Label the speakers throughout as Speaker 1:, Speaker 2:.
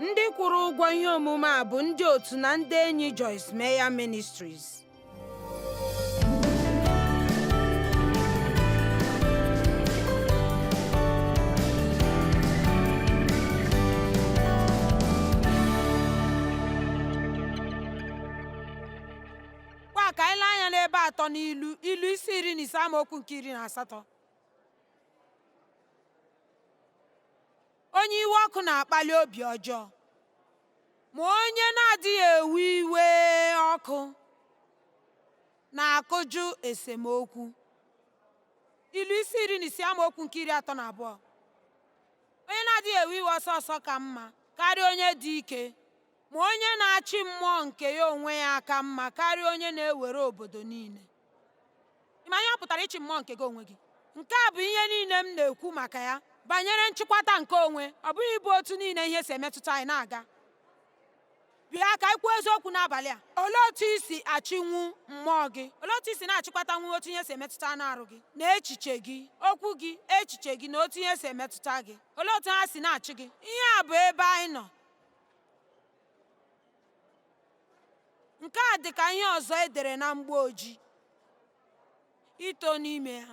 Speaker 1: Ndị kwụrụ ụgwọ ihe omume a bụ ndị otu na ndị enyi Joyce Meyer Ministries. Kwa ka anyị lee anya n'ebe atọ n'ilu ilu isi 15 amaokwu nke 18. Onye iwe ọkụ na-akpali obi ọjọọ, ma onye na-adịghị ewe iwe ọkụ na-akụjụ esemokwu. Ilu isi 16 amaokwu nke 32. Onye na-adịghị ewe iwe ọsọ ọsọ ka mma karịa onye dị ike, ma onye na-achị mmụọ nke ya onwe ya ka mma karịa onye na-ewere obodo niile. Ị ma ihe ọ pụtara ịchị mmụọ nke gị onwe gị? Nke a bụ ihe niile m na-ekwu maka ya banyere nchịkwata nke onwe, ọ bụghị ịbụ otu niile ihe si emetụta anyị na-aga. Bịa ka anyị kwuo eziokwu n'abalị a. Olee otu i si achịnwu mmụọ gị? Olee otu i si na-achịkwatanwu otu ihe si emetụta anụ arụ gị na echiche gị, okwu gị, echiche gị na otu ihe si emetụta gị? Olee otu ha si na-achị gị? Ihe a bụ ebe anyị nọ. Nke a dị ka ihe ọzọ e dere na mgbooji. Ito n'ime ya.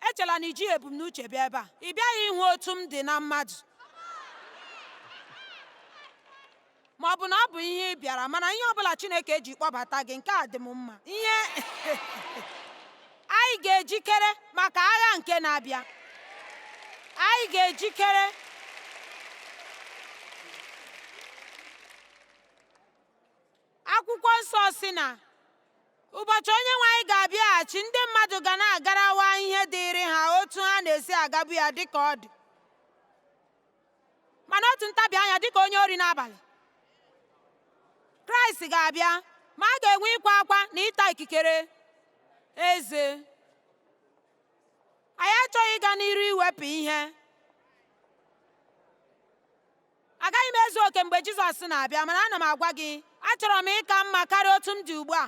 Speaker 1: Echela na i jighị ebumnuche bịa ebe a. Ị bịaghị ịhụ otu m dị na mmadụ. Ma ọ bụ na ọ bụ ihe ị bịara, mana ihe ọ bụla Chineke ji kpọbata gị, nke a dị m mma. Ihe anyị ga-ejikere maka agha nke na-abịa. Anyị ga-ejikere. Akwụkwọ nsọ sị na ụbọchị Onyenwe anyị ga-abịaghachi, ndị mmadụ ga na-agarawa ihe dịịrị ha otu ha na-esi agabu ya dịka ọ dị. Mana otu ntabi anya dịka onye ori n'abalị, Kraịst ga-abịa, ma a ga-enwe ịkwa akwa na ịta ikikere eze. Anyị achọghị ịga n'iru iwepụ ihe. Agaghị m ezu oke mgbe Jizọs na-abịa, mana ana m agwa gị, achọrọ m ịka mma karịa otu m dị ugbu a.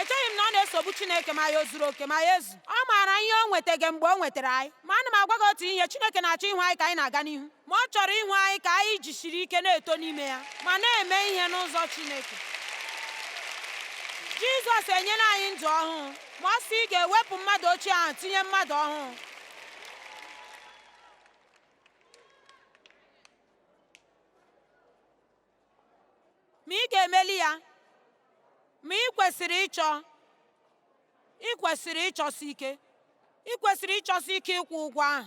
Speaker 1: Echeghị m na ọ na-esogbu Chineke ma ya o zuru oke ma ya ezu. Ọ maara ihe o nwetaghị mgbe o nwetara anyị. Ma ana m agwa gị otu ihe, Chineke na-achọ ịhụ anyị ka anyị na-aga n'ihu. Ma ọ chọrọ ịhụ anyị ka anyị jisiri ike na-eto n'ime ya ma na-eme ihe n'ụzọ Chineke. Jizọs enyela anyị ndụ ọhụụ, ma ọ sị ị ga-ewepụ mmadụ ochie ahụ tinye mmadụ ọhụụ. Ma ị ga-emeli ya. Ma ị kwesịrị ịchọ. Ị kwesịrị ịchọsi ike. Ị kwesịrị ịchọsi ike ịkwụ ụgwọ ahụ.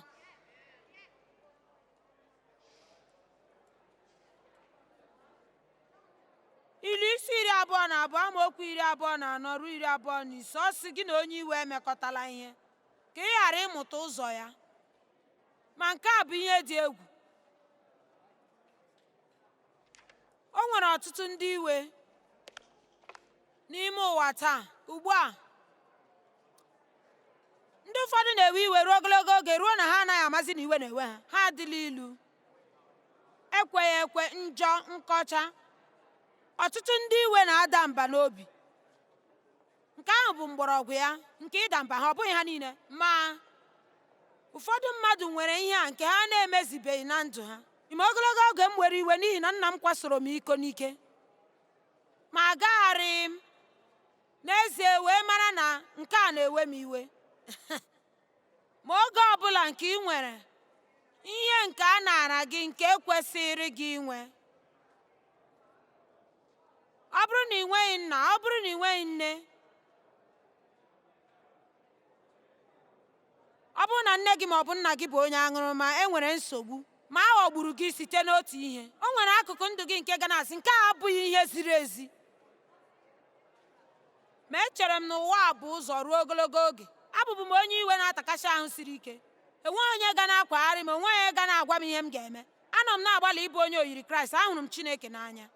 Speaker 1: Ilu isi 22 amaokwu 24 ruo 25, ọ sị gị na onye iwe emekọtala ihe, ka ị ghara ịmụta ụzọ ya. Ma nke a bụ ihe dị egwu. O nwere ọtụtụ ndị iwe n'ime ụwa taa. Ugbu a, ndị ụfọdụ na-ewe iwe ruo ogologo oge ruo na ha anaghị amazi na iwe na-ewe ha. Ha adịla ilu, ekweghị ekwe, njọ, nkọcha. Ọtụtụ ndị iwe na-ada mba n'obi. Nke ahụ bụ mgbọrọgwụ ya nke ịda mba ha, ọ bụghị ha niile. Ma, ụfọdụ mmadụ nwere ihe a nke ha na-emezibeghị na ndụ ha. Ime ogologo oge m were iwe n'ihi na nna m kwasoro m iko n'ike, ma agagharịghị m n'ezie wee mara na nke a na-ewe m iwe. Ma oge ọ bụla nke ị nwere ihe nke a naara gị nke kwesịrị gị inwe, ọ bụrụ na ị nweghị nna, ọ bụrụ na ị nweghị nne, ọ bụrụ na nne gị ma ọ bụ nna gị bụ onye aṅụrụma, e nwere nsogbu, ma a ghọgburu gị site n'otu ihe. O nwere akụkụ ndụ gị nke ga na-asị, nke a abụghị ihe ziri ezi. Ma echere m na ụwa a bụ ụzọ ruo ogologo oge. Abụbu m onye iwe na-atakasị ahụ siri ike. Enweghị onye ga na-akwagharị m, onweghị onye ga na-agwa m ihe m ga-eme. Anọ m na-agbalị ịbụ onye oyiri Kraịst, ahụrụ m Chineke n'anya.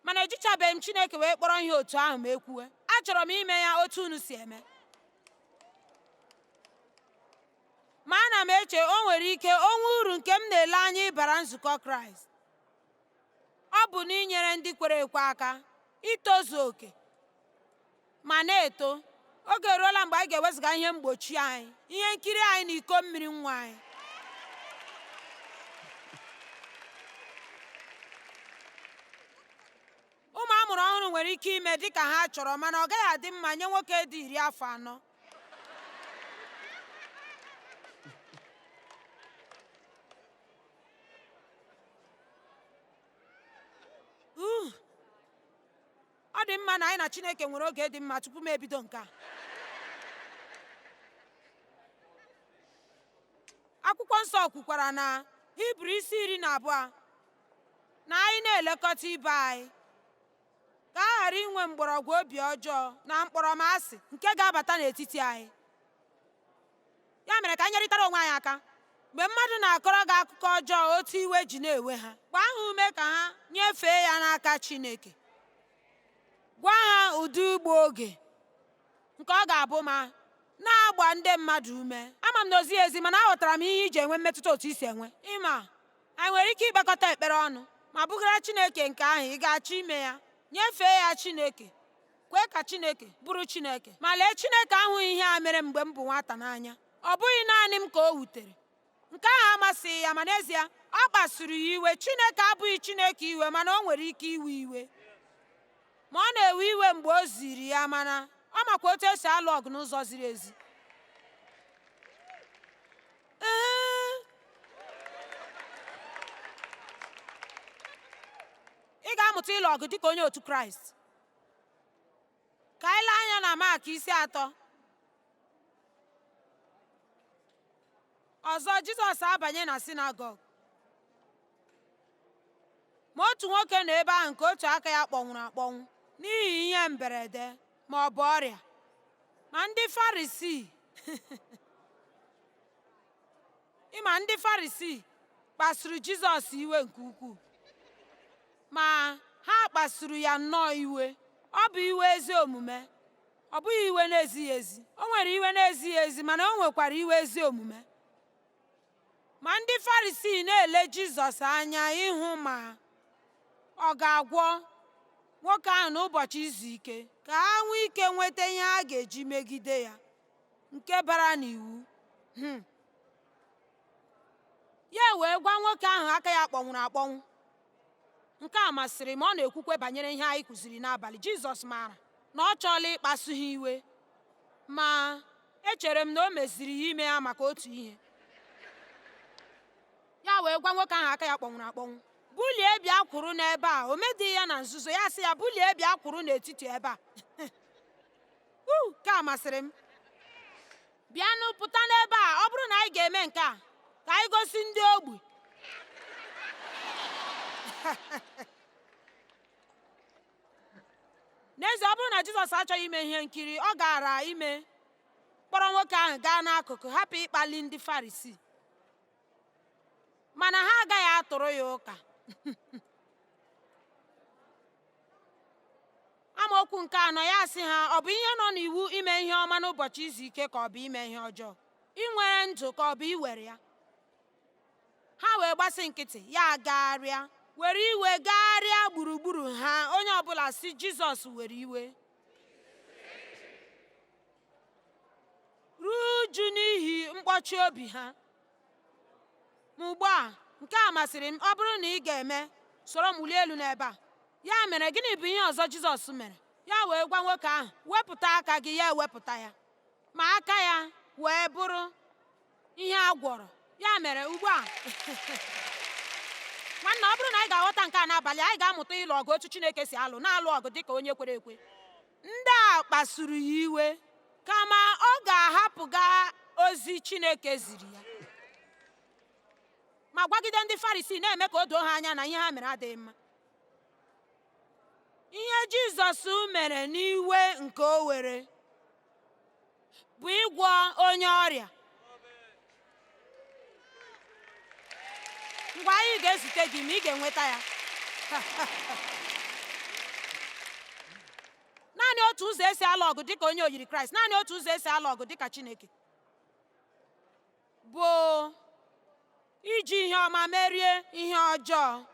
Speaker 1: Mana ejichabeghị m Chineke wee kpọrọ ihe otu ahụ ma ekwuwe. Achọrọ m ime ya otu unu si eme. Ma ana m eche o nwere ike o nwee uru nke m na-ele anya ịbara nzukọ Kraịst. Ọ bụ n'inyere ndị kwere ekwe aka itozu oke ma na-eto. Oge eruola mgbe anyị ga-ewezụga ihe mgbochi anyị, ihe nkiri anyị na iko mmiri nwa anyị. nwere ike ime dị ka ha chọrọ, mana ọ gaghị adị mma nye nwoke dị 40. Ọ dị mma na anyị na Chineke nwere oge dị mma tupu m ebido nke a. Akwụkwọ nsọ kwukwara na Hibru isi 12 na anyị na-elekọta ibe anyị ka a ghara inwe mgbọrọgwụ obi ọjọọ na mkpọrọmasị nke ga-abata n'etiti anyị. Ya mere ka anyị nyerịtara onwe anyị aka. Mgbe mmadụ na-akọrọ gị akụkọ ọjọọ otu iwe ji na-ewe ha, gbaa ha ume ka ha nyefee ya n'aka Chineke. Gwa ha ụdị igbu oge nke ọ ga-abụ ma na-agba ndị mmadụ ume. Ama m na o zighị ezi, mana aghọtara m ihe iji enwe mmetụta otu i si enwe. Ịma, anyị nwere ike ịkpekọta ekpere ọnụ ma bugara Chineke nke ahụ ị ga-achọ ime ya. Nyefee ya Chineke. Kwee ka Chineke bụrụ Chineke. Ma lee, Chineke ahụghị ihe a mere mgbe m bụ nwata n'anya. Ọ bụghị naanị m ka o wutere. Nke ahụ amasịghị ya, ma n'ezie, ọ kpasuru ya iwe. Chineke abụghị Chineke iwe, mana o nwere ike iwe iwe. Ma ọ na-ewe iwe mgbe o ziri ya, mana ọ makwa otu esi alụ ọgụ n'ụzọ ziri ezi. Ee. Ị ga-amụta ịlụ ọgụ dịka onye otu Kraịst. Ka anyị lee anya na Mak isi 3. Ọzọ, Jizọs abanye na sinagọg. Ma otu nwoke nọ ebe ahụ nke otu aka ya kpọnwụrụ akpọnwụ n'ihi ihe mberede ma ọ bụ ọrịa. Ma ndị Farisii ịma ndị Farisii kpasuru Jizọs iwe nke ukwuu. Ma ha kpasuru ya nnọọ iwe. Ọ bụ iwe ezi omume, ọ bụghị iwe na-ezighị ezi. O nwere iwe na-ezighị ezi, mana o nwekwara iwe ezi omume. Ma ndị Farisii na-ele Jizọs anya ịhụ ma ọ ga-agwọ nwoke ahụ n'ụbọchị izu ike, ka ha nwee ike nweta ihe ha ga-eji megide ya, nke bara n'iwu. Ya wee gwa nwoke ahụ aka ya kpọnwụrụ akpọnwụ. Nke a masịrị m, ọ na-ekwukwe banyere ihe anyị kụziri n'abalị. Jizọs maara na ọ chọọla ịkpasu ha iwe, ma echere m na o meziri ya ime ya maka otu ihe. Ya wee gwa nwoke ahụ aka ya kpọnwụrụ akpọnwụ, bulie bịa kwụrụ n'ebe a. O medịghị ya na nzuzo, ya sị ya bulie bịa kwụrụ n'etiti ebe a. Nke a masịrị m. Bịanụ pụta n'ebe a, ọ bụrụ na anyị ga-eme nke a, ka anyị gosi ndị ogbi. N'ezie, ọ bụrụ na Jizọs achọghị ime ihe nkiri, ọ gaara ime kpọrọ nwoke ahụ gaa n'akụkụ, hapụ ịkpali ndị Farisii. Mana ha agaghị atụrụ ya ụka. Amaokwu nke 4 ya sị ha, ọ bụ ihe nọ n'iwu ime ihe ọma n'ụbọchị izu ike ka ọ bụ ime ihe ọjọọ? Inwere ndụ ka ọ bụ iwere ya? Ha wee gbasị nkịtị, ya gagharịa, were iwe gagharịa gburugburu ha, onye ọbụla sị Jizọs were iwe. Ruo uju n'ihi mkpọchi obi ha. Ma ugbu a, nke a masịrị m, ọ bụrụ na ị ga-eme, soro m wulie elu n'ebe a. Ya mere, gịnị bụ ihe ọzọ Jizọs mere? Ya wee gwa nwoke ahụ, wepụta aka gị, ya ewepụta ya. Ma aka ya wee bụrụ ihe a gwọrọ. Ya mere, ugbu a, nwanna, ọ bụrụ na anyị ga-aghọta nke a n'abalị, anyị ga-amụta ịlụ ọgụ otu Chineke si alụ, na-alụ ọgụ dịka onye kwere ekwe. Ndị a kpasuru ya iwe, kama ọ ga-ahapụga ozi Chineke ziri ya, ma gwagide ndị Farisii na-eme ka o doo ha anya na ihe ha mere adịghị mma. Ihe Jizọs mere n'iwe nke o were bụ ịgwọ onye ọrịa. Ngwa, anyị ga-ezute gị ma ị ga-enweta ya. Naanị otu ụzọ esi alụ ọgụ dịka onye oyiri Kraịst, naanị otu ụzọ esi alụ ọgụ dịka Chineke bụ iji ihe ọma merie ihe ọjọọ.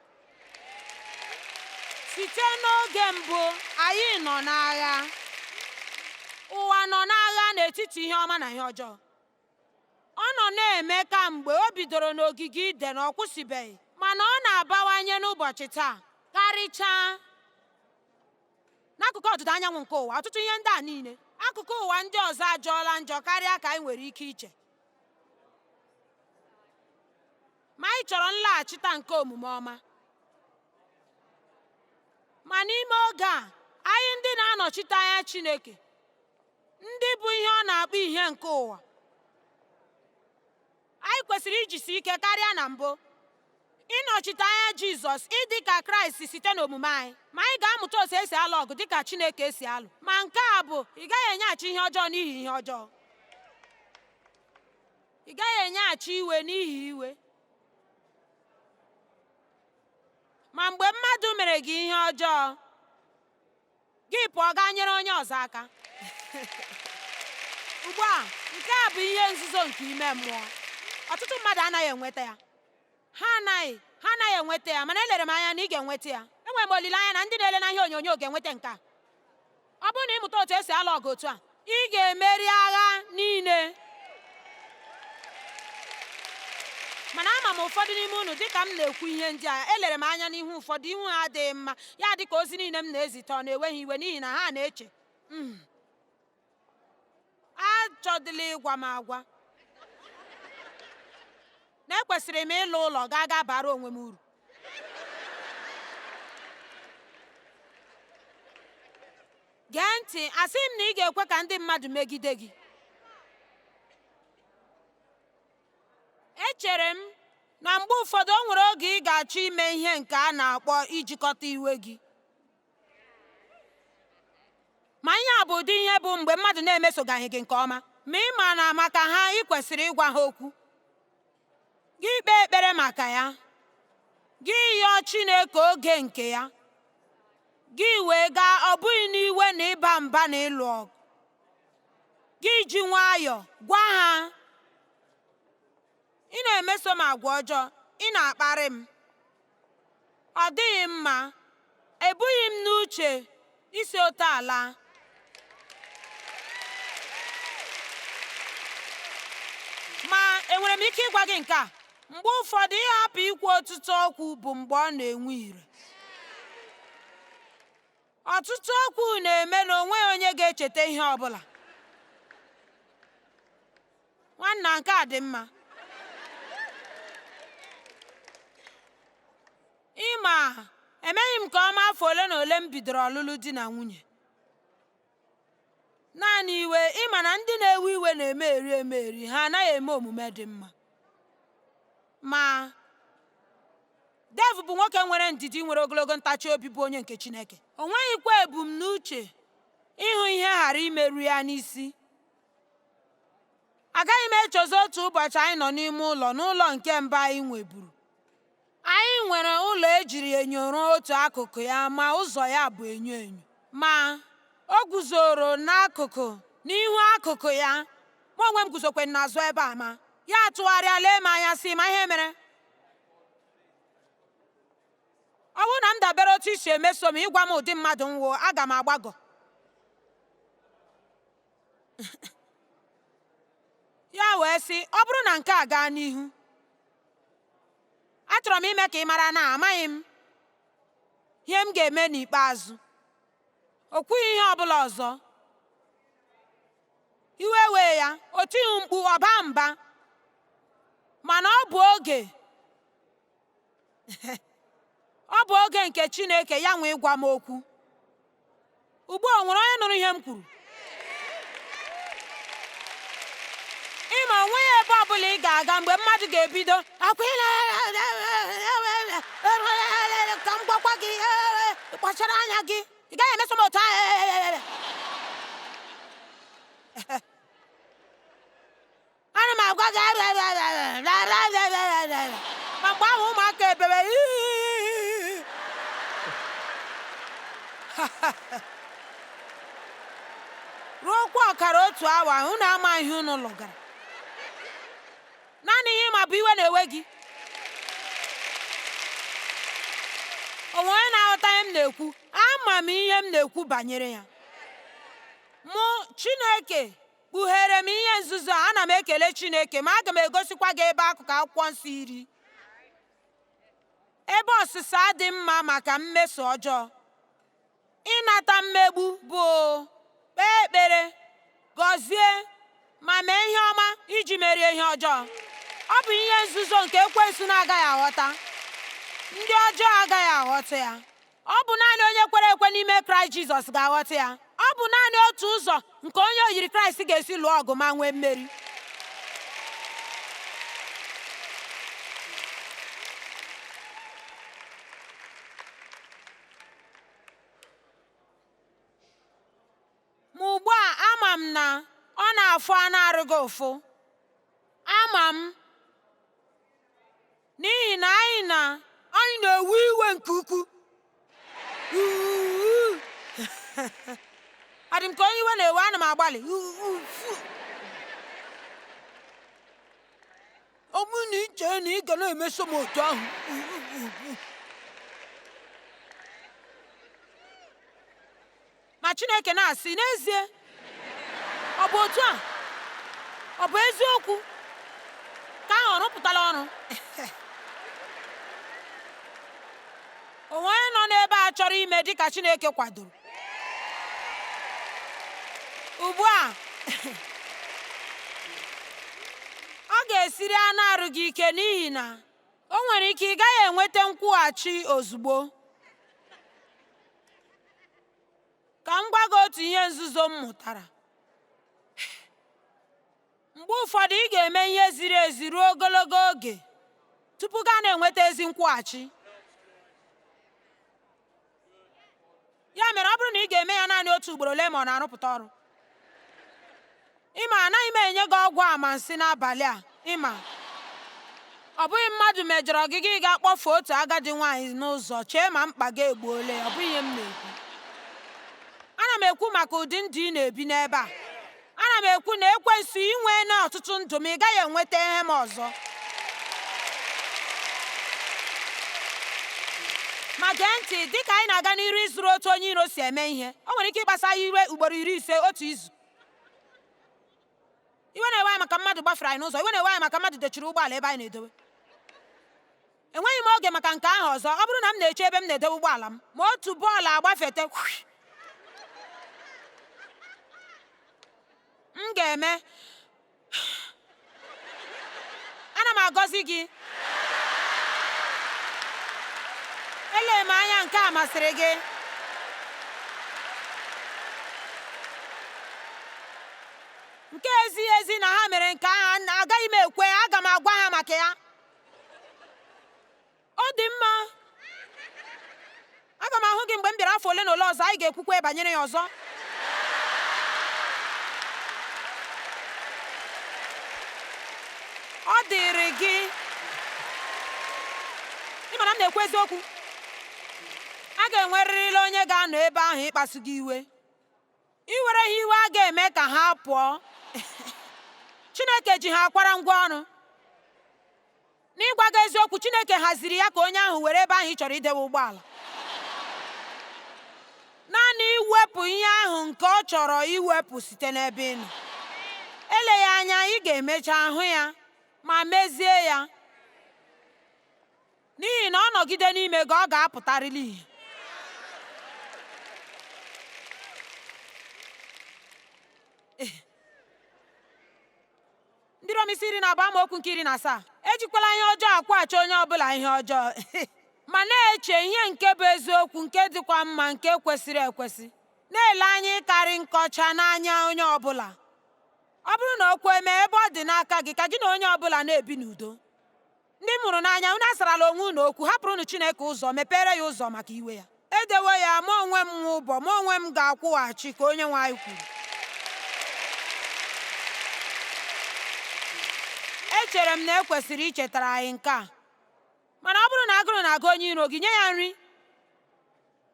Speaker 1: Site n'oge mbụ anyị nọ n'agha. Ụwa nọ n'agha n'etiti ihe ọma na ihe ọjọọ. Ọ nọ na-eme kamgbe o bidoro n'ogige Iden, ọ kwụsịbeghị, mana ọ na-abawanye n'ụbọchị taa, karịchaa N'akụkụ ọdịda anyanwụ nke ụwa, ọtụtụ ihe ndị a niile, akụkụ ụwa ndị ọzọ ajọọla njọ karịa ka anyị nwere ike iche. Ma anyị chọrọ nlaghachita nke omume ọma. Ma n'ime oge a, anyị ndị na-anọchite anya Chineke, ndị bụ ihe ọ na-akpọ ìhè nke ụwa, anyị kwesịrị ijisi ike karịa na mbụ ịnọchite anya Jizọs, ịdị ka Kraịst site n'omume anyị. Ma anyị ga-amụta otu esi alụ ọgụ dịka Chineke si alụ. Ma nke a bụ, ị gaghị enyeghachi ihe ọjọọ n'ihi ihe ọjọọ. Ị gaghị enyeghachi iwe n'ihi iwe. Ma mgbe mmadụ mere gị ihe ọjọọ, gị pụọ gaa nyere onye ọzọ aka. Ugbu a, nke a bụ ihe nzuzo nke ime mmụọ. Ọtụtụ mmadụ anaghị enweta ya. Ha anaghị ha anaghị enweta ya, mana elere m anya na ị ga-enweta ya. Enwere m olileanya na ndị na-ele na ihe onyonyo ga-enweta nke a. Ọ bụrụ na ị mụta otu esi alụ ọgụ otu a, ị ga-emeri agha niile. Mana ama m ụfọdụ n'ime unu, dịka m na-ekwu ihe ndị a, elere m anya n'ihu ụfọdụ, ihu ha adịghị mma, ya dị ka ozi niile m na-ezite ọ na-ewe ha iwe, n'ihi na ha na-eche, achọdịla ịgwa m agwa na ekwesịrị m ịla ụlọ gaa gaa bara onwe m uru. Gee ntị, asị m na ị ga-ekwe ka ndị mmadụ megide gị. Echere m na mgbe ụfọdụ o nwere oge ị ga-achọ ime ihe nke a na-akpọ ijikọta iwe gị. Ma ihe a bụ ụdị ihe bụ mgbe mmadụ na-emesogaghị gị nke ọma, ma ị ma na maka ha ị kwesịrị ịgwa ha okwu. Gị kpee ekpere maka ya. Gị yọọ Chineke oge nke ya. Gị wee gaa, ọ bụghị n'iwe na ịba mba na ịlụ ọgụ. Gị ji nwayọọ gwa ha, ị na-emeso m agwa ọjọọ, ị na-akparị m. Ọ dịghị mma. Ebughị m n'uche isi otu a laa. Ma enwere m ike ịgwa gị nke a, mgbe ụfọdụ ịhapụ ikwu ọtụtụ okwu bụ mgbe ọ na-enwe ire. Ọtụtụ okwu na-eme na o nweghị onye ga-echeta ihe ọ bụla. Nwanna, nke a dị mma. Ị ma, emeghị m nke ọma afọ ole na ole m bidoro ọlụlụ di na nwunye. Naanị iwe, ị ma na ndị na-ewe iwe na-eme eri emeri, ha anaghị eme omume dị mma. Ma Dev bụ nwoke nwere ndidi, nwere ogologo ntachi obi, bụ onye nke Chineke. O nweghịkwa ebumnuche ịhụ ihe ghara imeru ya n'isi. Agaghị m echezo otu ụbọchị anyị nọ n'ime ụlọ n'ụlọ nke mbụ anyị nweburu. Anyị nwere ụlọ e jiri enyo rụọ otu akụkụ ya, ma ụzọ ya bụ enyo enyo. Ma o guzoro n'akụkụ n'ihu akụkụ ya, mụ onwe m guzokwe n'azụ ebe a, ma ya atụgharịa lee m anya sị, ma ihe mere, ọ bụrụ na m dabere otu i si emeso m ịgwa m ụdị mmadụ m wụ, aga m agbagọ. Ya wee sị, ọ bụrụ na nke a gaa n'ihu, achọrọ m ime ka ị mara na amaghị m ihe m ga-eme n'ikpeazụ. O kwughị ihe ọ bụla ọzọ. Iwe wee ya, o tighị mkpu, ọ baa mba. Mana ọ bụ oge ọ bụ oge nke Chineke ya nwe ịgwa m okwu. Ugbu a, o nwere onye nụrụ ihe m kwuru? Ị ma, o nweghị ebe ọ bụla ị ga-aga mgbe mmadụ ga-ebido akwa ka m gwakwa gị, kpachara anya gị, ị gaghị emeso m otu ahụ. Ana m agwa gị, ma mgbe ahụ ụmụaka ebebe. Ruo kwa ọkara otu awa, unu ama ihe unu lụgara. Naanị ihe ịma bụ iwe na-ewe gị. O nwere onye na-aghọta ihe m na-ekwu? Ama m ihe m na-ekwu banyere ya. Mụ, Chineke kpughere m ihe nzuzo a, ana m ekele Chineke, ma aga m egosikwa gị ebe akụkụ akwụkwọ nsọ iri ebe ọsịsa dị mma maka mmeso ọjọọ. Ịnata mmegbu bụ kpee ekpere, gọzie ma mee ihe ọma iji merie ihe ọjọọ. Ọ bụ ihe nzuzo nke ekwensu na-agaghị aghọta. Ndị ọjọọ agaghị aghọta ya. Ọ bụ naanị onye kwere ekwe n'ime Kraịst Jizọs ga-aghọta ya. Ọ bụ naanị otu ụzọ nke onye oyiri Kraịst ga-esi lụọ ọgụ ma nwee mmeri. Ma ugbu a ama m na ọ na-afụ anụ arụ gị ụfụ. Ama m n'ihi na anyị na-ewe iwe nke ukwuu. Adị m ka onye iwe na-ewe, ana m agbalị. Ọ bụrụ na ị chee na ị ga na-emeso m otu ahụ, ma Chineke na-asị, n'ezie, ọ bụ otu a? Ọ bụ eziokwu? Ka ahụ ọ rụpụtala ọrụ? Onwe onye nọ n'ebe a chọrọ ime dị ka Chineke kwadoro? Ugbu a, ọ ga-esiri anụ arụ gị ike n'ihi na o nwere ike ị gaghị enweta nkwụghachi ozugbo. Ka m gwa gị otu ihe nzuzo m mụtara. Mgbe ụfọdụ ị ga-eme ihe ziri ezi ruo ogologo oge tupu gaa na-enweta ezi nkwụghachi. Ya mere ọ bụrụ na ị ga-eme ya naanị otu ugboro, lee ma ọ na-arụpụta ọrụ. Ịma, anaghị m enye gị ọgwụ amansi n'abalị a. Ịma, ọ bụghị mmadụ mejọrọ gị gị ga-akpọfu otu agadi nwaanyị n'ụzọ chee ma mkpa gị egbuola ya. Ọ bụghị ihe m na-ekwu. Ana m ekwu maka ụdị ndụ ị na-ebi n'ebe a. Ana m ekwu na ekwensu inwe na ọtụtụ ndụ ma ị gaghị enweta ihe m ọzọ. Ma gee ntị, dịka anyị na-aga n'iru ịzụrụ otu onye iro si eme ihe, o nwere ike ịkpasa ya iwe ugboro 50 otu izu. Iwe na-ewe anyị maka mmadụ gbafere anyị n'ụzọ, iwe na-ewe anyị maka mmadụ dechiri ụgbọala ebe anyị na-edowe. Enweghị m oge maka nke ahụ ọzọ. Ọ bụrụ na m na-eche ebe m na-edowe ụgbọala m, ma otu bọọlụ agbafete, m ga-eme. Ana m agọzi gị. Elee m anya nke a masịrị gị. Nke ezighị ezi na ha mere nke ahụ, agaghị m ekwe, aga m agwa ha maka ya. Ọ dị mma. Aga m ahụ gị mgbe m bịara afọ ole na ole ọzọ, anyị ga-ekwukwa banyere ya ọzọ. Ọ dịrị gị. Ị ma na m na-ekwu eziokwu. A ga-enwerịrịla onye ga-anọ ebe ahụ ịkpasu gị iwe. Iwere ha iwe a ga-eme ka ha pụọ. Chineke ji ha akwara ngwa ọrụ. N'ịgwa gị eziokwu, Chineke haziri ya ka onye ahụ were ebe ahụ ị chọrọ idewe ụgbọala. Naanị iwepụ ihe ahụ nke ọ chọrọ iwepụ site n'ebe ị nọ. Eleghị anya ị ga-emecha hụ ya ma mezie ya. N'ihi na ọ nọgide n'ime gị, ọ ga-apụtarịrị ìhè. Ndị Rom isi 12 amaokwu nke 17. Ejikwala ihe ọjọọ akwụghachi onye ọbụla ihe ọjọọ, ma na-eche ihe nke bụ eziokwu, nke dịkwa mma, nke kwesịrị ekwesị. Na-ele anya ịkarị nkọcha n'anya onye ọbụla. Ọ bụrụ na o kwe mee, ebe ọ dị n'aka gị, ka gị na onye ọbụla na-ebi n'udo. Ndị m hụrụ n'anya, unu asarala onwe unu okwu, hapụrụnụ Chineke ụzọ, mepere ya ụzọ maka iwe ya. Edewo ya, mụ onwe m nwe ụbọ, mụ onwe m ga-akwụghachi, ka onye nwe anyị kwuru. Echere m na e kwesịrị ichetara anyị nke a. Mana ọ bụrụ na agụrụ na-agụ onye iro gị, nye ya nri.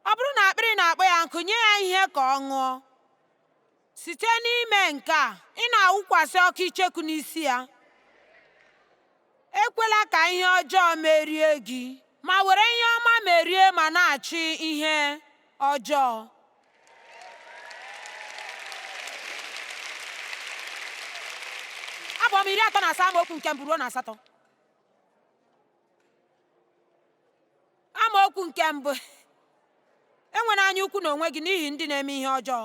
Speaker 1: Ọ bụrụ na akpịrị na-akpọ ya nkụ, nye ya ihe ka ọ ṅụọ. Site n'ime nke a, ị na-awụkwasị ọkụ icheku n'isi ya. Ekwela ka ihe ọjọọ merie gị, ma were ihe ọma merie ma na-achị ihe ọjọọ. Abụ m 37 amaokwu nke mbụ ruo na 8. Amaokwu nke mbụ. Enwela anya ukwu n'onwe gị n'ihi ndị na-eme ihe ọjọọ.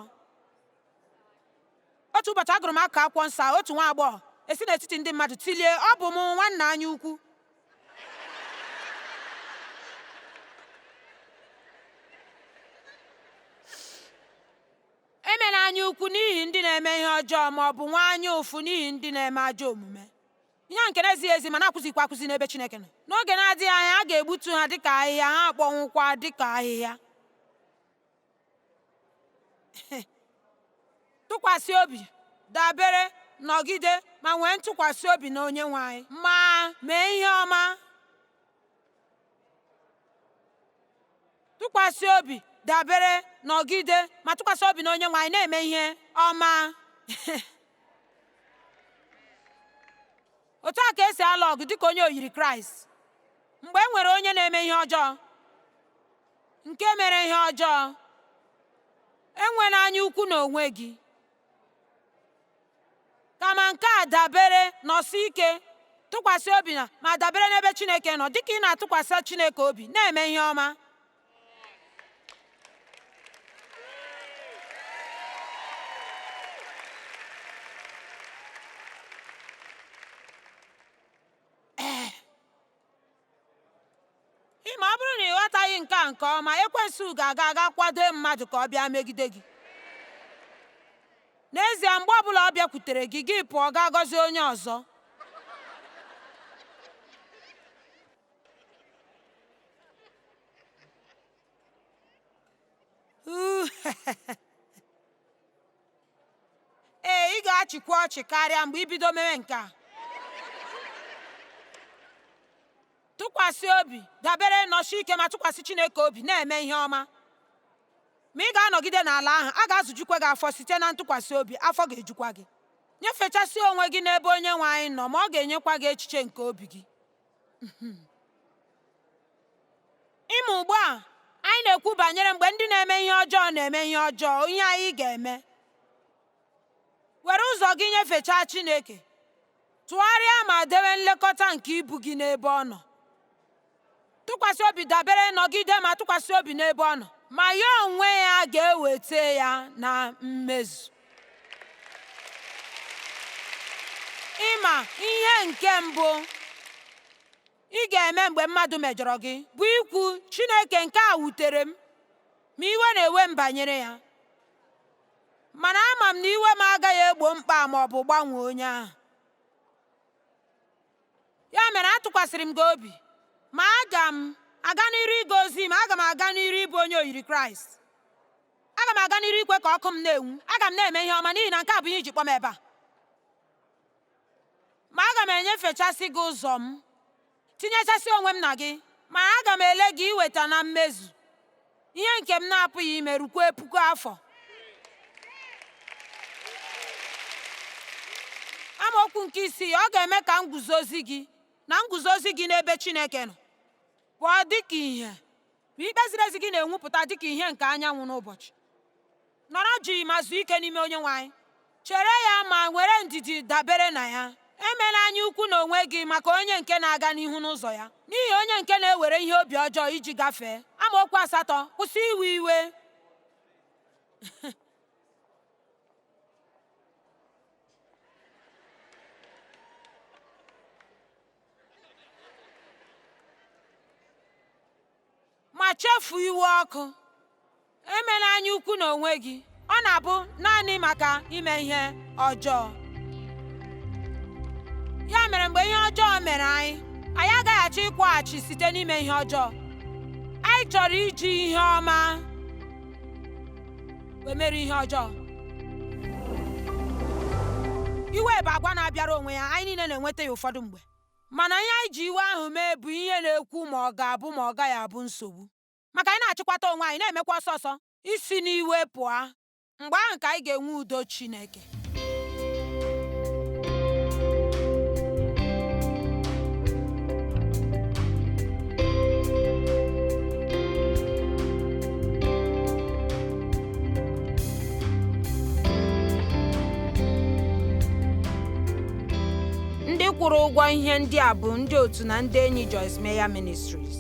Speaker 1: Otu ụbọchị agụrụ m akụkụ akwụkwọ nsọ a, otu nwa agbọghọ esi n'etiti ndị mmadụ tilie, ọ bụ m nwanna anya ukwu. Emela anya ukwu n'ihi ndị na-eme ihe ọjọọ ma ọ bụ nwee anya ụfụ n'ihi ndị na-eme ajọ omume. Ihe a nke na-ezighị ezi ma na-akwụzikwa akwụzi n'ebe Chineke nọ. N'oge na-adịghị anya a ga-egbutu ha dịka ahịhịa, ha akpọnwụkwa dịka ahịhịa. Tụkwasị obi, dabere, nọgide ma nwee ntụkwasị obi na Onyenwe anyị ma mee ihe ọma. Tụkwasị obi, dabere, nọgide ma tụkwasị obi na Onyenwe anyị na-eme ihe ọma. Otu a ka esi alụ ọgụ dịka onye oyiri Kraịst. Mgbe e nwere onye na-eme ihe ọjọọ, nke mere ihe ọjọọ, enwela anya ukwu n'onwe gị. Kama nke a, dabere, nọsie ike, tụkwasị obi na ma dabere n'ebe Chineke nọ dịka ị na-atụkwasị Chineke obi, na-eme ihe ọma. Ma ọ bụrụ na ị ghọtaghị nke a nke ọma, ekwensu ga-aga aga kwado mmadụ ka ọ bịa megide gị. N'ezie, mgbe ọbụla ọ bịakwutere gị, gị pụọ gaa gọzie onye ọzọ. Ee, ị ga-achịkwa ọchị karịa mgbe i bido mewe nke a. Tụkwasị obi, dabere, nọsie ike ma tụkwasị Chineke obi, na-eme ihe ọma. Ma ị ga-anọgide n'ala ahụ, a ga-azụjukwa gị afọ site na ntụkwasị obi, afọ ga-ejukwa gị. Nyefechasị onwe gị n'ebe Onyenwe anyị nọ, ma ọ ga-enyekwa gị echiche nke obi gị. Ịma ugbu a, anyị na-ekwu banyere mgbe ndị na-eme ihe ọjọọ na-eme ihe ọjọọ, ihe anyị ga-eme. Were ụzọ gị nyefechaa Chineke. Tụgharịa ma dewe nlekọta nke ibu gị n'ebe ọ nọ. Tụkwasị obi, dabere, nọgide ma tụkwasị obi n'ebe ọ nọ, ma ya onwe ya ga-eweta ya na mmezu. Ịma ihe nke mbụ ị ga-eme mgbe mmadụ mejọrọ gị bụ ikwu, Chineke, nke a wutere m, ma iwe na-ewe m banyere ya. Mana ama m na iwe m agaghị egbo mkpa ma ọ bụ gbanwee onye ahụ. Ya mere atụkwasịrị m gị obi, ma aga m aga n'iru ịga ozi ma aga m aga n'iru ịbụ onye oyiri Kraịst. Aga m aga n'iru ikwe ka ọkụ m na-enwu. Aga m na-eme ihe ọma n'ihi na nke a bụ ihe iji kpọ m ebe a. Ma aga m enyefechasị gị ụzọ m, tinyechasị onwe m na gị, ma aga m ele gị iweta na mmezu ihe nke m na-apụghị ime rukwa puku afọ. Amaokwu nke isii, ọ ga-eme ka nguzozi gị na nguzozi gị n'ebe Chineke nọ pụọ dịka ìhè, ma ikpe ziri ezi gị na-enwupụta dịka ihe nke anyanwụ n'ụbọchị. Nọrọ jii ma zuo ike n'ime Onyenwe anyị. Chere ya ma were ndidi dabere na ya. Emela anya ukwu n'onwe gị maka onye nke na-aga n'ihu n'ụzọ ya, n'ihi onye nke na-ewere ihe obi ọjọọ iji gafee. Amaokwu asatọ, kwụsị iwe iwe. Ma chefuo iwe ọkụ. Emela anya ukwu n'onwe gị. Ọ na-abụ naanị maka ime ihe ọjọọ. Ya mere mgbe ihe ọjọọ mere anyị, anyị agaghị achọ ịkwụghachi site n'ime ihe ọjọọ. Anyị chọrọ iji ihe ọma wee mere ihe ọjọọ. Iwe bụ agwa na-abịara onwe ya, anyị niile na-enweta ya ụfọdụ mgbe. Mana ihe anyị ji iwe ahụ mee bụ ihe na-ekwu ma ọ ga-abụ ma ọ gaghị abụ nsogbu. Maka anyị na-achịkwata onwe anyị, na-emekwa ọsọ ọsọ isi n'iwe pụọ, mgbe ahụ ka anyị ga-enwe udo Chineke. Ndị kwụrụ ụgwọ ihe ndị a bụ ndị otu na ndị enyi Joyce Meyer Ministries.